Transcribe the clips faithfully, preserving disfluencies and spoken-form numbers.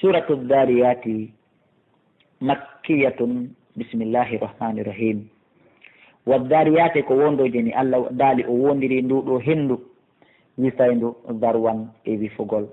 Suratu Dhariyati, Makkiyatun. Bismillahi Rahmani Rahim. Wadhariyati ko wondooje ni Allah daali o wondiri ndu ɗo hendu wifayndu dharwan e wifugol.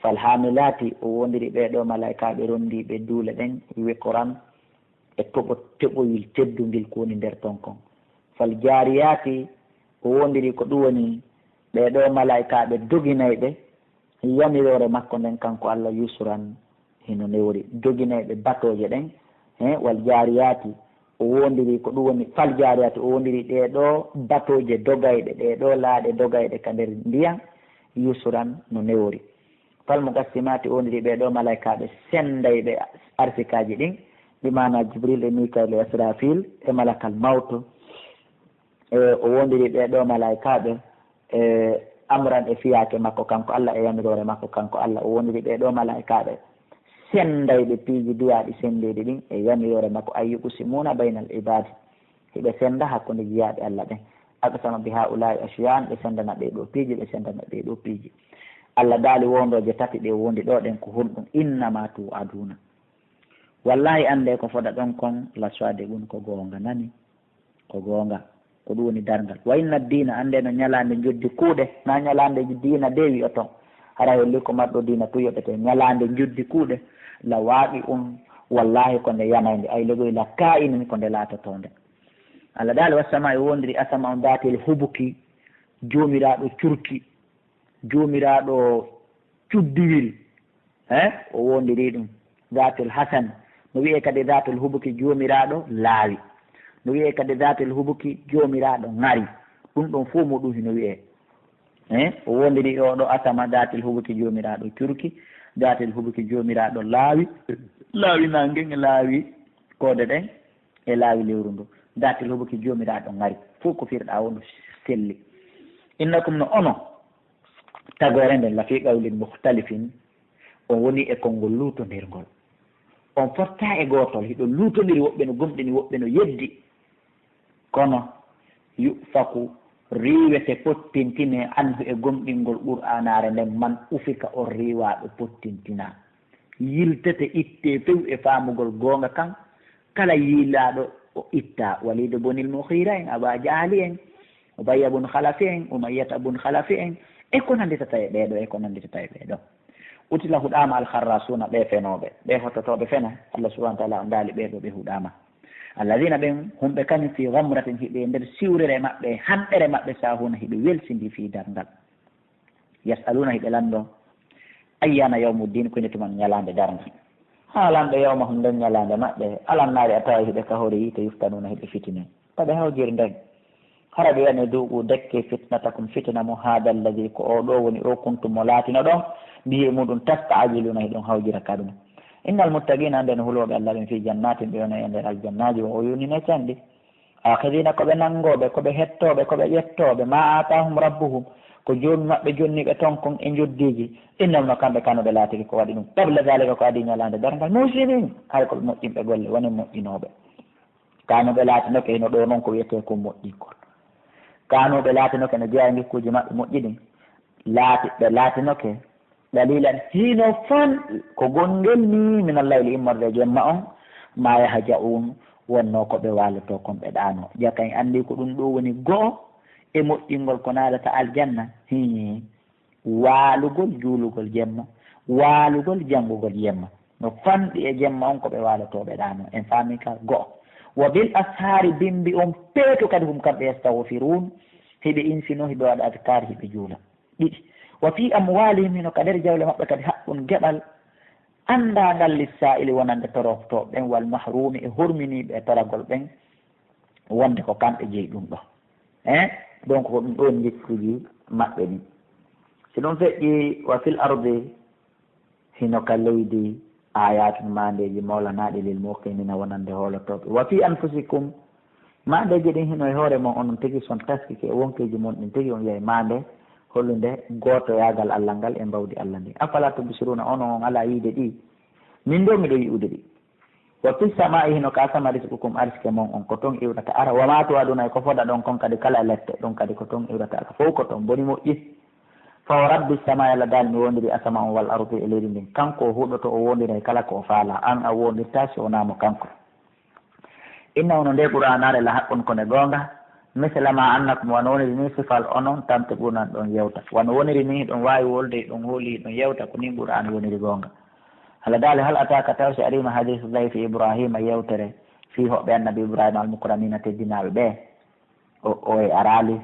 Fal hamilati o wondiri ɓee ɗo malaikaaɓe rondiiɓe duule ɗen wiqran e toɓo-, toɓoyil teddungil ko woni nder ton kon. Fal jariyati o wondiri ko ɗum woni ɓee ɗo malaikaaɓe doginayɓe yamiroore makko nden kanko Allah yusran hino newori. Doginayɓe batooje ɗen, he, wal jaariyaati, o wondiri ko ɗum woni, fal jaariyaati, o wondiri ɗee ɗoo batooje dogayɗe, ɗee ɗoo laaɗe dogayɗe ka nder ndiyan, yusran no newori. Fal muqassimaati, o wondiri ɓee ɗoo malaykaaɓe senndayɓe arsikaaji ɗin, bi maana Jibril e Mikail e Israfil e malakal mawtu. E, o wondiri ɓee ɗoo malaykaaɓe, e, amran e fiyaake makko kanko Allah, e yamiroore makko kanko Allah. O wondiri ɓee ɗoo malaykaaɓe senndayɓe piiji duwaaɗi senndeeɗi ɗin e yamiroore makko, ay yuqsimuna baynal ibaadi, hiɓe sennda hakkunde jiyaaɓe Allah ɓen. Aqsama bi haulaa'i ashiya'an, ɓe senndana ɓee ɗoo piiji, ɓe senndana ɓee ɗoo piiji. Allah daali wondooje tati ɗe wondi ɗoo ɗen ko honɗum? Innama tu'aduna. Wallahi, anndee ko fodaɗon kon, la sadiqun, ko goonga, nani? Ko goonga. Ko ɗum woni darngal. Wa inna diina, anndee no ñalaande njoddi kuuɗe, na ñalaande diina de wi'oton. Hara holli ko marɗo diina tun yoɓete. Ñalaande njoddi kuuɗe, la waaqi'un, wallahi ko nde yanaynde, ay logoy la kaa'inun, ko nde laatotoonde. Allah daali, wa samaa'i, wondiri asama on, daatil hubuki, joomiraaɗo curki, joomiraaɗo cuddiwil, he, o wondiri ɗum. Daatil hasan, no wi'ee kadi daatil hubuki, joomiraaɗo laawi. No wi'ee kadi daatil hubuki, joomiraaɗo ŋari. Ɗum ɗon fof mo ɗum hino wi'ee. He, o wondiri ɗo, ɗo asama, daatil hubuki, joomiraaɗo curki, daatil hubuki, joomiraaɗo laawi, laawi naange, laawi koode ɗen, e laawi lewru ndu. Daatil hubuki, joomiraaɗo ŋari. Fof ko firɗaa wondu selli. Innakum, no onon, tagoore nden, la fii qawlin mukhtalifin, on woni e konngol luutondirngol. On fottaa e gootol, hiɗon luutondiri, woɓɓe no gomɗini, woɓɓe no yeddi. Kono, yu'faku, riiwete, pottintinee, anhu, e gomɗingol Qur'aanaare nden, man ufika, on riiwaaɗo pottintinaa. Yiltete, ittee few e faamugol goonga kan, kala yiilaaɗo o ittaa, Waliid bun al-Mughiira en, Abaa Jahali en, Ubayya bun Khalafi en, Umayyata bun Khalafi en, e ko nannditata e ɓee ɗoo, e ko nannditata e ɓee ɗoo. Qutila, huɗaama, al-kharrasuuna, ɓee fenooɓe, ɓee hottotooɓe feno, Allah subhaanahu wa ta'aalaa on daali ɓee ɗoo ɓe huɗaama. Alladiina, ɓen, hum, ɓe kañum, fii ghamratin, hiɓe nder siwrere maɓɓe, hanɗere maɓɓe, saahuuna, hiɓe welsindii fii darngal. Yas'aluuna, hiɓe lanndoo, ayyaana yawmuddiin, ko nde tuma ñalaande darngal. Haalande yawmahum, nden ñalaande maɓɓe, alannaari, a taway hiɓe kahori yiite, yuftanuuna, hiɓe fitinee. Ko ɓe hawjiri nden. Hara ɓe wi'anee, duuqu, dekke, fitnatakum, fitina mon, haada alladii, ko oo ɗoo woni, oo kuntum, mo laatinoɗon, bihi, e muɗum, tasta'jiluuna, hiɗon hawjira ka ɗum. Innal muttaqiina, anndee no hulooɓe Allah ɓen, fii jannaatin, ɓe wonay e nder aljannaaji, wa uyuunin, e canɗi. Aakhidhiina, ko ɓe nanngooɓe, ko ɓe hettooɓe, ko ɓe ƴettooɓe, maa aataahum rabbuhum, ko Joomi maɓɓe jonni ɓe ton kon e njoddiiji. Innahum, no kamɓe, kaanuu, ɓe laatike ko waɗi ɗum. Qabla dhaalika, ko adii ñalaande darngal, muhsiniin, hay ko ɓe moƴƴinɓe golle, wonay moƴƴinooɓe. Kaanuu, ɓe laatinoke hino ɗoo non ko wi'etee ko moƴƴingol. Kaanuu, ɓe laatinoke no jeyaa e ngikkuuji maɓɓe moƴƴi ɗin. Laati-, ɓe laatinoke Daliilan hino fanɗi ko gonngel nii minal layli, immorde e jemma on, maa yahja'uun, wonnoo ko ɓe waalotoo kon ɓe ɗaanoo. Jaka en anndii ko ɗum ɗoo woni go'o e moƴƴingol ko naadata aljanna. Hii, waalugol juulugol jemma, waalugol janngugol jemma. No fanɗi e jemma on ko ɓe waalotoo ɓe ɗaanoo. En faamii ka go'o. Wa bil ashaari, bimbi on peeto kadi, hum kamɓe, yastaghfiruun, hiɓe insinoo, hiɓe waɗa adkaar, hiɓe juula. Ɗiɗi, wa fii amwaalihim, hino ka nder jawle maɓɓe kadi, haqqun, geɓal, anndaangal, lissaa'ili, wonande toroftooɓe ɓen, wal mahruumi, e horminiiɓe e toragol ɓen, wonde ko kamɓe jeyi ɗum ɗoo. Hein? Donc, ko ɗum ɗoo ngikkuuji maɓɓe ɗin. Si ɗum feƴƴii, wa fil ardi, hino ka leydi, aayaatun, maandeeji, mawlanaaɗi, lil muuqiniina, wonande hoolotooɓe. Wa fii anfusikum, maandeeji ɗin hino e hoore mon, onon tigi, si on taskike e wonkeeji mon ɗin tigi, on yi'ay maande hollunde gootoyaagal Allah ngal e mbawdi Allah ndin. Afalaa tubsiruuna, onon on alaa yi'ude ɗi? Min ɗoo, miɗo yi'ude ɗi. Wa fis samaa'i, hino ka asama, rizqukum, arsike mon on, ko ton iwrata ara. Wa maa tu'aduuna, e ko fodaɗon kon kadi, kala lette, ɗum kadi ko ton iwrata ara. Fow ko ton boni, moƴƴi. Fa wa rabbi samaa'i, Alla daali, mi woondirii asama on, wal ardi, e leydi ndin. Kanko o huɗoto, o woondiray kala ko o faalaa. An a woondirtaa si wonaa mo kanko. Innahu, no ndee Qur'aanaare, la haqqun, ko nde goonga. Misla ma annakum, wano woniri nii, sifal onon, tantiquuna, on ɗon yewta. Wano woniri nii, hiɗon waawi wolude, hiɗon hoolii, hiɗon yewta, ko nii Qur'aana woniri goonga. Alla daali, hal ataaka, taw si arii ma, hadiisu dayfi Ibraahiima, yewtere fii hoɓɓe Annabi Ibraahiima, al mukramiina, teddinaaɓe ɓe. O, o e araali,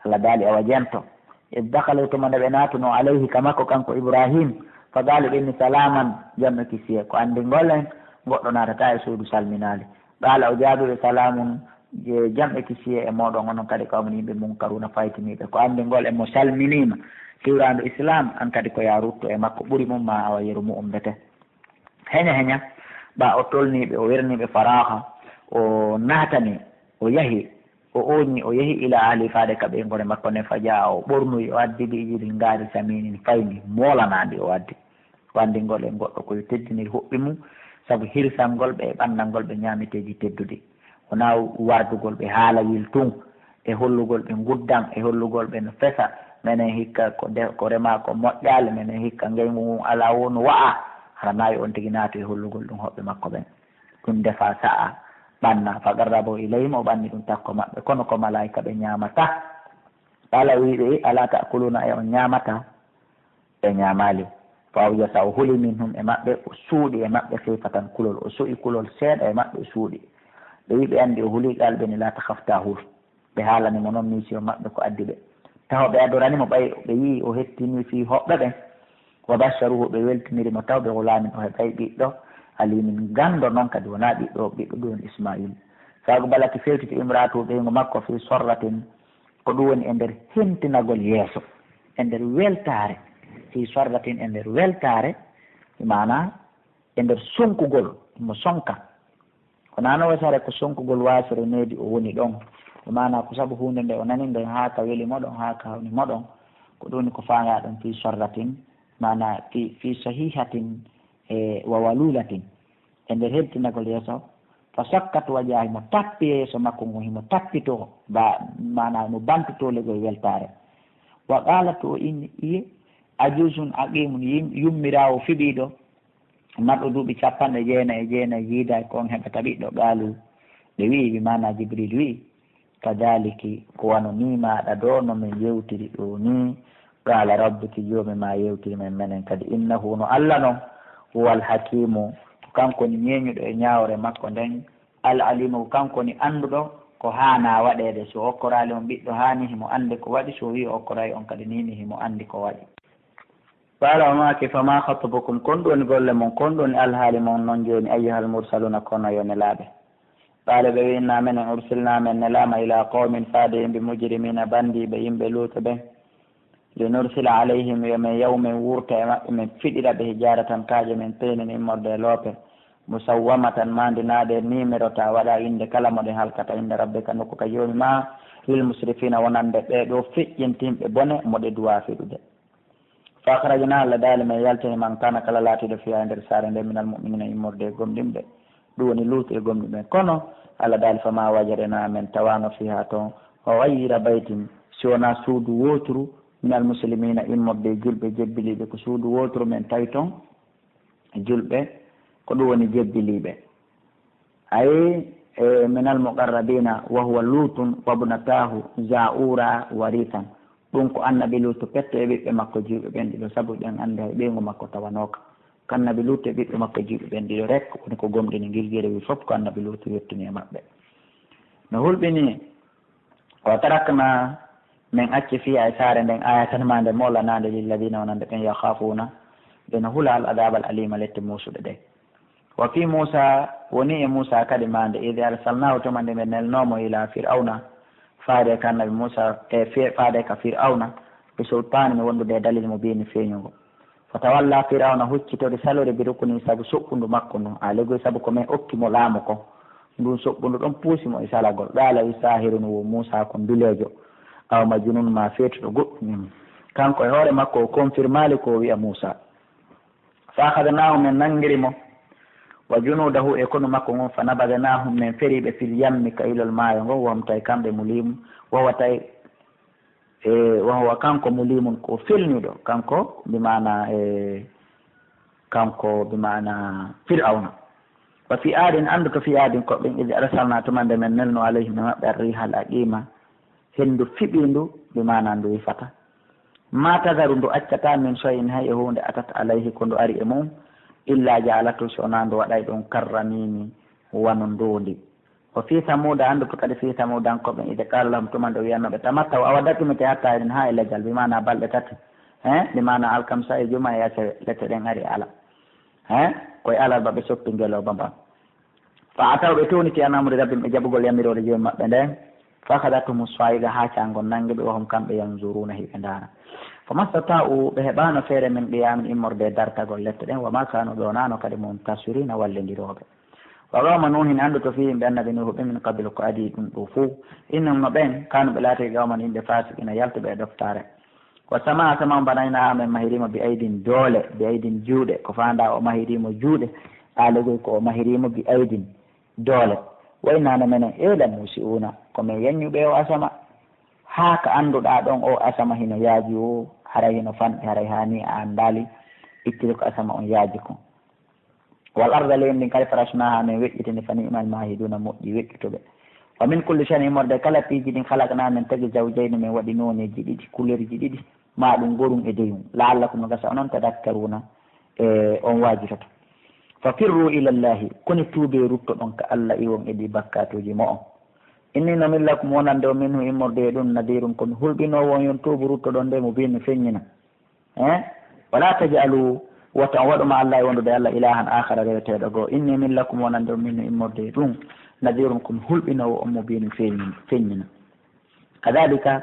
Alla daali, awa jento. Id dakhalu, tuma nde ɓe naatunoo, alayhi, ka makko kanko Ibraahiim, fa qaalu, ɓe inni, salaaman, jam e kisiyee, ko anndingol en, goɗɗo naatataa e suudu salminaali. Qaala, o jaabii ɓe, salaamun, je-, jam e kisiyee e mooɗon, onon kadi qawmun, yimɓe, munkaruuna, faytiniiɓe, ko anndingol en mo salminiima, siwraandu Islaam, an kadi ko yaa ruttu e makko, ɓuri mum maa awa yeru mu'um mbete. Heɲa heɲa, ɓaa o tolnii ɓe, o wernii ɓe faraaha, o naatani, o yahi, o ooɲii, o yahi ila ahli, faade ka ɓeynguure makko nden, fa jaa, o ɓornoyi, o addi bi ijlin, ngaari, saminin, fayni, moolanaandi o addi. Ko anndingol en goɗɗo ko yo teddinir hoɓɓe mum, sabu hirsangol ɓe e ɓannangol ɓe ɲaameteeji tedduɗi. Wonaa wardugol ɓe haalawil tun, e hollugol ɓe nguddan, e hollugol ɓe no fesa, menen hikka ko de-, ko remaa ko moƴƴaali, menen hikka ngeyngu ngun alaa woo no wa'a, hara maayo on tigi naatu e hollugol ɗum hoɓɓe makko ɓen. Ɗum ndefa sa'a, ɓanna, fa qarrabahu ilayhim, o ɓanni ɗum takko maɓɓe, kono ko malaa'ika ɓe ɲaamata. Qala, wi'i ɓe, alaa ta'kuluuna, e on ɲaamata? Ɓe ɲaamaali. Fa awjasa, o huli minhum, e maɓɓe, o suuɗi e maɓɓe, khiifatan, kulol, o suuɗi kulol seeɗa e maɓɓe, o suuɗi. Ɓe yi'i ɓe anndi o hulii, qala, ɓe ni, laa takhaf, taa hul. Ɓe haalani mo non mission maɓɓe ko addi ɓe. Taho ɓe adorani mo, ɓay ɓe yi'i o hettinii fii hoɓɓe ɓen. Wa basharuhu, ɓe weltiniri mo, taw ɓe gulaamin, o heɓay ɓiɗɗo, aliimin, ganndo non kadi, wonaa ɓiɗɗo, ɓiɗɗo ɗum woni Ismaayil. Fa aqbalat, fewtiti, imra'atuhu, ɓeyngu makko, fii sarratin, ko ɗum woni e nder hemtinagol yeeso, e nder weltaare, fii sarratin, e nder weltaare, maanaa e nder sonkugol, mo sonka. Ko naano wasare ko sonkugol waasere needi o woni ɗon. Ko maanaa ko sabu huunde nde o nani nden haa ka weli mo ɗon, haa ka hawni mo ɗon. Ko ɗum woni ko faandaa ɗon fii sarratin, maanaa fii, fii sahihatin e wa walulatin. E nder hemtinagol yeeso, fa sakkat wajha, himo tappi yeeso makko ngon, himo tappitoo, ba, maanaa no bantotoo legol weltaare. Wa qaalat, o inni, iye, ajuuzun aqiimun, yim-, yummiraawo fiɓiiɗo, marɗo duuɓi cappanɗe jeenayi e jeenayi, yiidaaki ko on heɓata ɓiɗɗo. Qaalu, ɓe wi'i, bi maanaa Jibril wi'i, kadaaliki, ko wano nii maaɗa ɗoo no men yewtiri ɗoo nii, qaala rabbuki, Joomi maa yewtiri men menen kadi, innahu, no Alla non, huwal hakiimu, ko kanko woni ɲeeɲuɗo e ɲaawore makko nden, al aliimu, ko kanko woni annduɗo ko haanaa waɗeede, si o okkoraali on ɓiɗɗo haa nii himo anndi ko waɗi, si o wi'i o okkoray on kadi nii nii himo anndi ko waɗi. Qaala, o maaki, famaa khatbukum, ko honɗum woni golle mon, ko honɗum woni alhaali mon non jooni, ayyuhal mursaluuna, ko onon yo nelaaɓe? Qaala, ɓe wi'i, innaa menen ursilnaa, men nelaama, ilaa qawmin, faade yimɓe, mujrimiina, banndiiɓe, yimɓe Luutu ɓen, linursila alayhim, yo men yahu men wurta e maɓɓe, men fiɗira ɓe, hijaaratan, kaaƴe, min tiinin, immorde e loope, musawwamatan, maandinaaɗe, niimerotaa, waɗaa innde kala mo ɗe halkata, inda rabbika, nokku ka Joomi maa, lil musrifiina, wonande ɓee ɗoo feƴƴintinɓe bone mo ɗe duwaa fiɗude. Fa akhrajnaa, Alla daali, men yaltini, man kaana, kala laatiiɗo, fiihaa, e nder saare nden, minal mu'miniina, immorde e gomɗinɓe, ɗum woni Luutu e gomɗinɓe. Kono Alla daali, famaa wajadnaa, men tawaano, fiihaa, ton, ghayra baytin, si wonaa suudu wooturu, minal muslimiina, immorde e julɓe jebbiliiɓe, ko suudu wooturu men tawi ton, julɓe, ko ɗum woni jebbiliiɓe. Ay, e, minal muqarrabiina, wa huwa Luutun wabnataahu zaa'uura wariisan. Ɗum ko Annabi Luutu petto e ɓiɓɓe makko jiwɓe ɓen ɗiɗo, sabu ɓen anndi hay ɓeyngu makko tawanooka. Ko Annabi Luutu e ɓiɓɓe makko jiwɓe ɓen ɗiɗo rek woni ko gomɗini ngilgire wi fof ko Annabi Luutu yottini e maɓɓe. No hulɓini, wa taraknaa, men acci, fiihaa, e saare nden, aayatan, maande moolanaande, lilladiina, wonande ɓen, yakhaafuuna, ɓe no hula, al adaabal aliima, lette muusuɗe ɗen. Wa fii Muusaa, wonii e Muusaa kadi maande, id arsalnaahu, tuma nde men nelnoo mo, ilaa Fir'awna, faade ka Annabi Muusaa, e fi-, faade ka Fir'awna, bi sultaanin, wondude e dalil, mubiinin, feeɲungo. Fatawallaa, Fir'awna huccitori, salori, bi ruknihi, sabu soɓɓundu makko ndun, aa, legoy sabu ko men okki mo laamu kon. Ndun soɓɓundu ɗon puusi mo e salagol. Qaala, wi'i, saahirun, wo Muusaa kon nduleejo, aw majnuun, maa feetuɗo goɗɗun. Kanko e hoore makko o confirmaali ko o wi'a Muusaa. Fa akhadnaahu, men nanngiri mo, wa junuudahu, e konu makko ngun, fa nabadnaahum, men feri ɓe, fil yammi, ka ilol maayo ngon, wa hum, tawi kamɓe, muliimun, wa huwa, tawi E, wa huwa, kanko, mulimun, ko felniiɗo, kanko, bi maana, e, kanko, bi maana, Fir'awna. Wa fi aadin, anndu to fi aadin ko ɓen, id arsalna, tuma nde men nelno, alayhim, e maɓɓe, arriiha al aqiima, henndu fiɓiindu, bi maana ndu wifata. Ma tazaru, ndu accataa, min shay'in, hay e huunde, atat alayhi, ko ndu ari e mum, illa ja'alatu, si wonaa ndu waɗay ɗum, karramiimi, wano ndoondi. Wa fi Samuuda, anndu to kadi fi Samuudankooɓe, id qaala lahum, tuma nde o wi'anno ɓe, tamatta'u, awa daɗɗumite hatta hinin, haa e lajal, bi maana balɗe tati. He, bi maana alkamsa e juma e asawe, lette ɗen ari e ala. He, ko e alarba ɓe soppi ngelooba mban. Fa ataw, ɓe tuuniti an amri rabbihim, e jaɓugol yamiroore Joomi maɓɓe nden. Fa akhadathum as-sa'iqa, haacaango nangi ɓe, wa hum, kamɓe, yanzuruuna, hiɓe ndaara. Fa mastata'u, ɓe heɓaano feere, min qiyaamin, immorde e dartagol lette ɗen, wa ma kaanu, ɓe wonaano kadi, muntasiriina, wallindirooɓe. Wa qawma Nuuhin, anndu to fii yimɓe Annabi Nuuhu ɓen, min qablu, ko adii ɗun ɗoo fow. Innahum, no ɓen, kaanu, ɓe laatike, qawman, yimɓe, faasiqiina, yaltuɓe e ɗoftaare. Wa samaa, asama on, banaynaaha, men mahirii mo, bi aydin, doole, bi aydin, juuɗe, ko faandaa o mahirii mo juuɗe, aalegoy ko o mahirii mo bi aydin, doole. Wa innaa, no menen, ee, la muusi'uuna, ko men yannyuɓe o asama. Haa ka annduɗaa ɗon o asama hino yaaji woo, haray hino fanɗi, haray haa nii a anndaali ittude ko asama on yaaji kon. Wal arda, leydi ndin kadi, farashnaaha, men weƴƴitini, fa ni'mal maahiduuna, moƴƴi weƴƴutuɓe. Wa min kulli shay'in, immorde e kala piiji ɗin, khalaqnaa, men tagi, zawjayni, men waɗi nooneeji ɗiɗi, kulerji ɗiɗi, maa ɗum gorun e deyun, la'allakum, no gasa onon, tadakkaruuna, e on waajitoto. Fa firru ila Llaahi, koni tuubee ruttoɗon ka Alla, iwon e ɗii bakkaatuuji mo'on. Inni, no min lakum, wonande on, minhu, immorde e ɗum, nadiirun, ko mi hulɓinoowo on, yo on tuubu ruttoɗon nde, mubiinun, feññina. Eh? Wala taj'alu, wota on waɗu ma Alla e wondude Alla, ilaahan aakhara, reweteeɗo goo. Inni, min lakum, wonande on, minhu, immorde e ɗum, nadiirun, ko mi hulɓinoowo on, mubiinun, feeñi-, feññina. Kadhalika,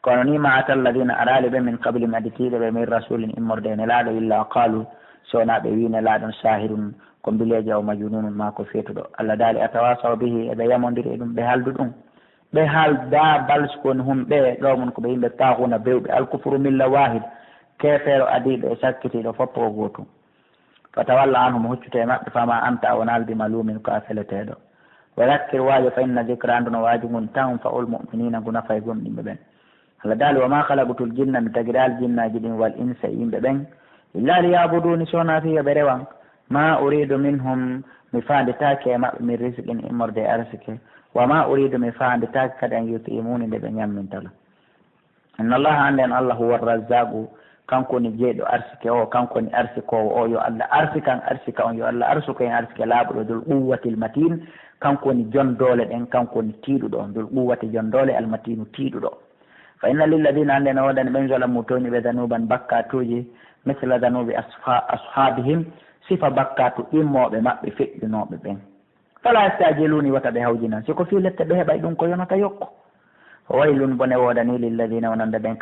kono nii, ma ata alladhina, araali ɓe, min qablihim, aditiiɓe ɓe, min rasulin, immorde e nelaaɗo, illa qaalu, si wonaa ɓe wii nelaaɗo on, saahirun, ko mbileejo, aw majnunun, maa ko feetuɗo. Alla daali, atawasaw bihi, eɓe yamondiri e ɗum, ɓe haaldu ɗum. Ɓe haaldaa, bal, si ko woni hum ɓe, qawmun, ko ɓe yimɓe, taaxuuna, bewɓe, alkufru milla waahid, keefeero adiiɗo e sakkitiiɗo fof ko gootum. Fatawalla anhum, huccute e maɓɓe, fama anta, a wonaali, bi maluumin, ko a feleteeɗo. Wa dhakkir, waajo, fa inna dhikra, anndu no waaju ngun, tanfa'ul mu'miniina, ngu nafay gomɗinɓe ɓen. Alla daali, wa ma khalaqtul jinna, mi tagiraali jinnaaji ɗin, wal insa, e yimɓe ɓen, illa liya'buduuni, si wonaa fii yo ɓe rewan. Ma uridu minhum, mi faanditaake e maɓɓe, min rizqin, immorde e arsike. Wa ma uridu, mi faanditaake kadi, an yut'imuuni, nde ɓe ñamminta lan. Inna Allaha, annden Alla, huwa razzaqu, kanko woni jeyɗo arsike o, kanko woni arsikoowo o. Yo Alla arsikan arsika on, yo Alla arsuku en arsike laaɓuɗo, dul quwwatil matin, kanko woni jon doole ɗen, kanko woni tiiɗuɗo on, dul quwwati, jon doole, al matinu, tiiɗuɗo. Fa inna lilladhina, annden no woodani ɓen, zalamu, tooñi ɓe, dhanuban, bakkaatuuji, mithla dhanubi asha-, ashabihim, sifa bakkaatu immooɓe maɓɓe, feƴƴunooɓe ɓen. Fala yastajiluni, wota ɓe hawjinan, si ko fii lette ɓe heɓay ɗum ko yonata yokko. Waylun, bone woodanii, lilladhina, wonande ɓen,